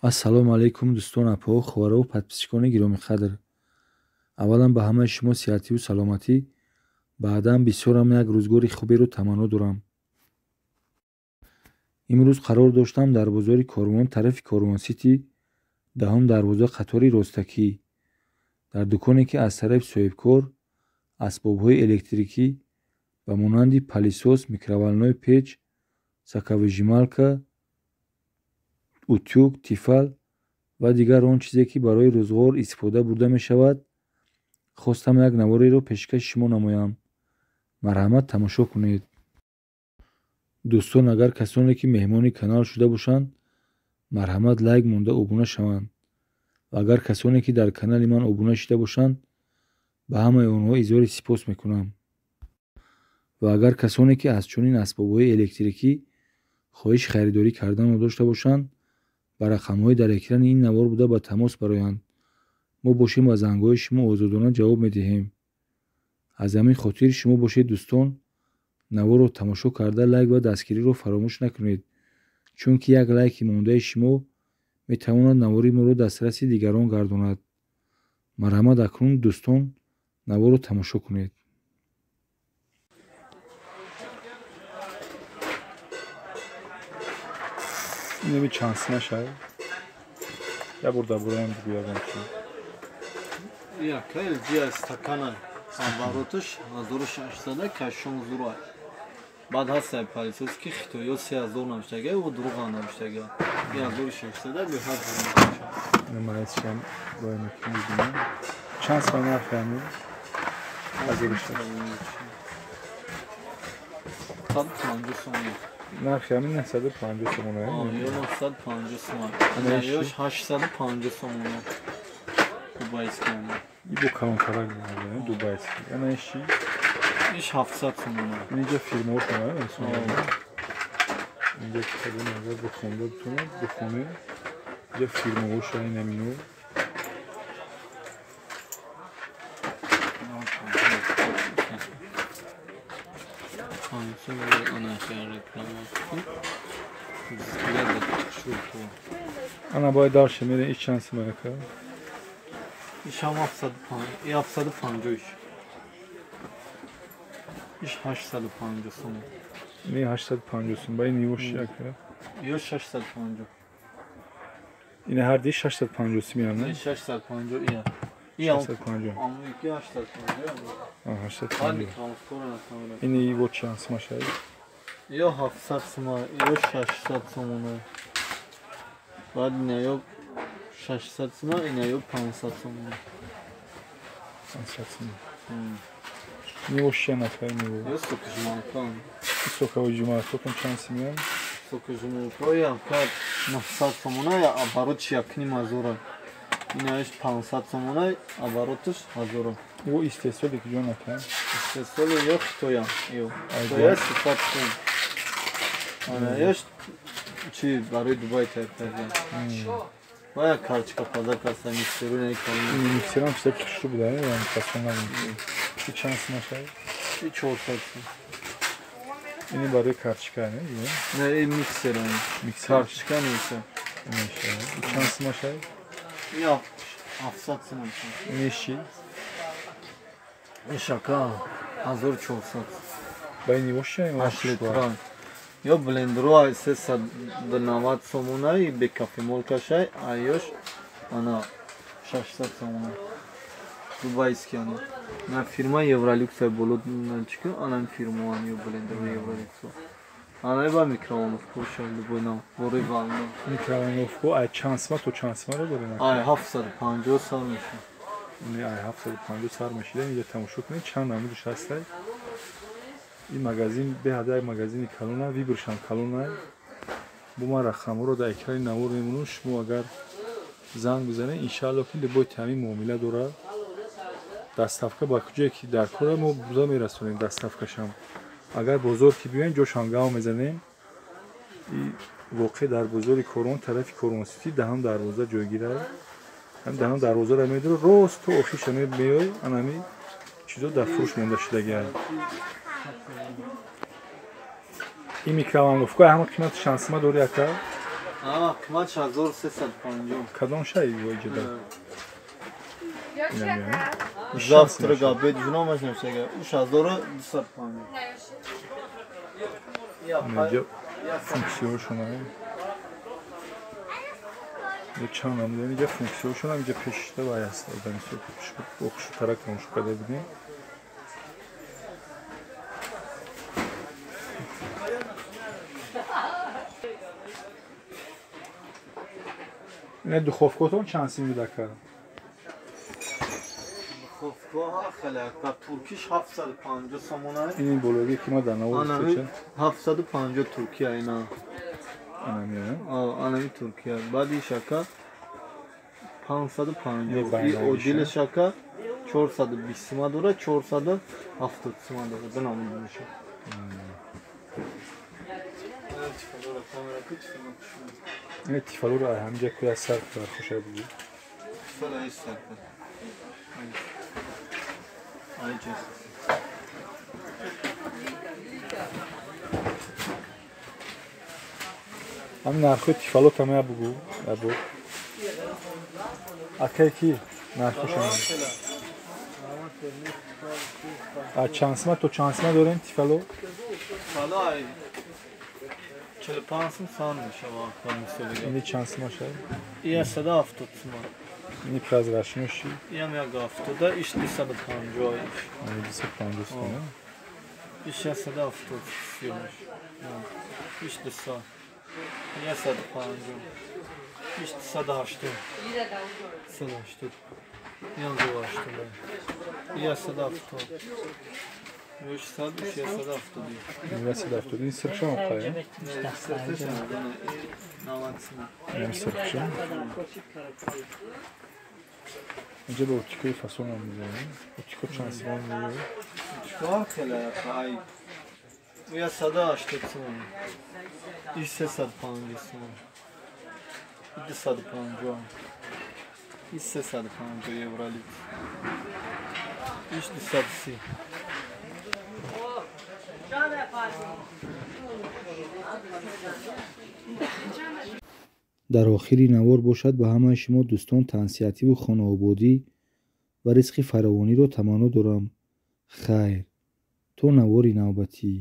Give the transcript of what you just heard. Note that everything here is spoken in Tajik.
Ассалому алайкум дӯстон, апаҳо, хоҳарову подписчикони гиромиқадр. Аввалан ба ҳамаи шумо сиҳативу саломатӣ, баъдан бисёрам як рӯзгори хуберо таманно дорам. Имрӯз қарор доштам дар бозори Корвон тарафи Корвон-Сити даҳум дарвоза қатори ростакӣ дар дуконе ки аз тарафи соҳибкор асбобҳои электрикӣ ба монанди пылесос, микроволновый печ, соковыжималка, утюг, Тефал ва дигар он чизе ки барои рӯзғор истифода бурда мешавад, хостам як навореро пешкаши шумо намоям. Марҳамат, тамошо кунед. Дӯстон, агар касоне ки меҳмони канал шуда бошанд, марҳамат лайк монда обуна шаванд ва агар касоне ки дар канали ман обуна шуда бошанд, ба ҳамаи онҳо изҳори сипос мекунам. Ва агар касоне ки аз чунин асбобҳои электрикӣ хоҳиши харидорӣ карданро дошта бошанд, ба рақамҳои дар экрани ин навор буда ба тамос бароянд. Мо бошем ба зангҳои шумо озодона ҷавоб медиҳем. Аз ҳамин хотир шумо бошед дӯстон, наворро тамошо карда лайк ва дастгириро фаромӯш накунед, чунки як лайки мондаи шумо метавонад навори моро дастраси дигарон гардонад. Марҳамат, акнун дӯстон наворро тамошо кунед. Инами чанд сима шав? Я бор дар бораам бигӯ ягон чи. Як LG стакана обороташ 1600 кашон зура. Баъд ҳаст пылесос ки хитоиё 3000 навиштага, ӯ дурӯға навиштага. 1600 беҳад зур. Намоишам бояд мекунем. Чанд сима нархи ҳамин? 1600. 150 сомон. Нархи ҳамин 950 сомон. Ё 950 сомон. Ёш 850 сомон. Дубайский. Ибо калонтарак дубайский. Ана иши? Иш 700 сомон. Инҷа фирмаҳошон инҷа китабон агар бихонда битонад бихонед. Инҷа фирмаҳоша ин ҳамино. Ана бояд дальше мерем. Иш чанд сима яка? Иш ҳам 750 иш. Иш 850 сомон. Не 850 сомон. Ба ин ёш яка? Ёш 650. Ин ҳар ди 650 сомон не? 650 ия. 650. Аммо ки 850. 850. Ин иво чанд сима шавад? Ё 700 сомон, ё 600 сомон. Баъд ина ё 600 сомон, ина ё 500 сомон. 500 сомон. Ниво шия нафар ниво? Ё соковыжималка. Соковыжималкатон чанд сомон? Соковыжималка я 900 сомон, оборотш 1,5 ҳазора. Инааш 500 сомон, оборотш 1000. Иво истеҳсоли куҷо нафар? Истеҳсоли ё Хитоя. Ё Хитоя сифат кун. Ана ёш чи барои Дубай тайёр карда. Ва як карточка подарка аст, миксеру не калон. Миксерам чизе ки хушрӯ буда, я пасон намекунам. Чи чанд сима шавад? И 400 сом. Ини барои карточка, не? Не, ин миксер. Карточка нест. Мешавад. Чанд сима шавад? Я 700 сом. Ини чи? Ин шака 1400. Ба ини воша 8 литра. Ё блендерро 390 сомона бе кофемолкашай, а ёш ана 600 сомона. Дубайский ана. На фирма Евролюкс боло чика, ана фирма ан ё блендер Евролюкс. Ана ба микроволновка ша любой нам, бори вална. Микроволновка ай чанд сима то чанд сима ро дорем? Ай 750 сар меша. Не, ай 750 сар мешида. Инҷа тамошо кунед чанд намудаш ҳастай. Ин магазин беҳад як магазини калона, вибршам калона. Бо ман рақамҳоро дар экрани навор мемонам. Шумо агар занг бизанед, иншаалло ки любой таъмин муомила дорад. Доставка ба куҷое ки дар кора мо буда мерасонем доставкашам. Агар бозор ки биёем, ҷошам гав мезанем. И воқеъ дар бозори Корвон тарафи Корвон-Сити даҳам дарвоза ҷойгир аст. Ҳам даҳам дарвозаро медорад, рост то охирша меои, ана ҳамин чизо дар фурӯш монда шудагианд. Ин микроволновка ҳама қимати чанд сима дори ака? Қимат 1350. Кадом шай воҷида? Завтра обед жунамаш намешага. 6250. Инҷа функсияшона. Чанд намудем инҷа функсияшона инҷа пешишта вай ҳаст. Одами хушутарак тамошо карда будем. Ина духовкотон чанд сим буда ка? Духовкоҳо хеле ака туркиш 750 сомона. Ин бологи ки ма дар навор ча? 750 Туркия ина. Анами? Анами Туркия. Баъди шака 550. И одили шака 420 сима дора, 470 сима дора. Ду намуд мешавад. Ин тифалоро ҳамҷа кӯя сар бархоша буд. Тифало ҳеҷ сар. Айҷа. Ҳамин нархҳои тифало тамая бугӯ, ябо. Акай ки нархошон? А чанд сима то чанд сима дорем тифало? Тифало ай 45 сум сан мешавад мисолига. Ини чанд сима шавад? Ия 170 сима. Ини прозрачноши? Иам як 70, иш 250 иш. Ини 250 сима. Иш 170 сима. Иш 200. Ия 150. Иш 280. 280. Иам 280. Ия 170. 600, 670. 670. Ин сирхшам қая? Ин сирхшам. Инҷа ба утикои фасонам мезанем. Утико чанд симон меёяд? Утико хеле ай. Уя 180 сомон. Иш 350 сомон. 250. Иш 350 евролит. Иш 230. Дар охири навор бошад ба ҳамаи шумо дӯстон тансиҳативу хонаободӣ ва ризқи фаровониро таманно дорам. Хайр, то навори навбатӣ.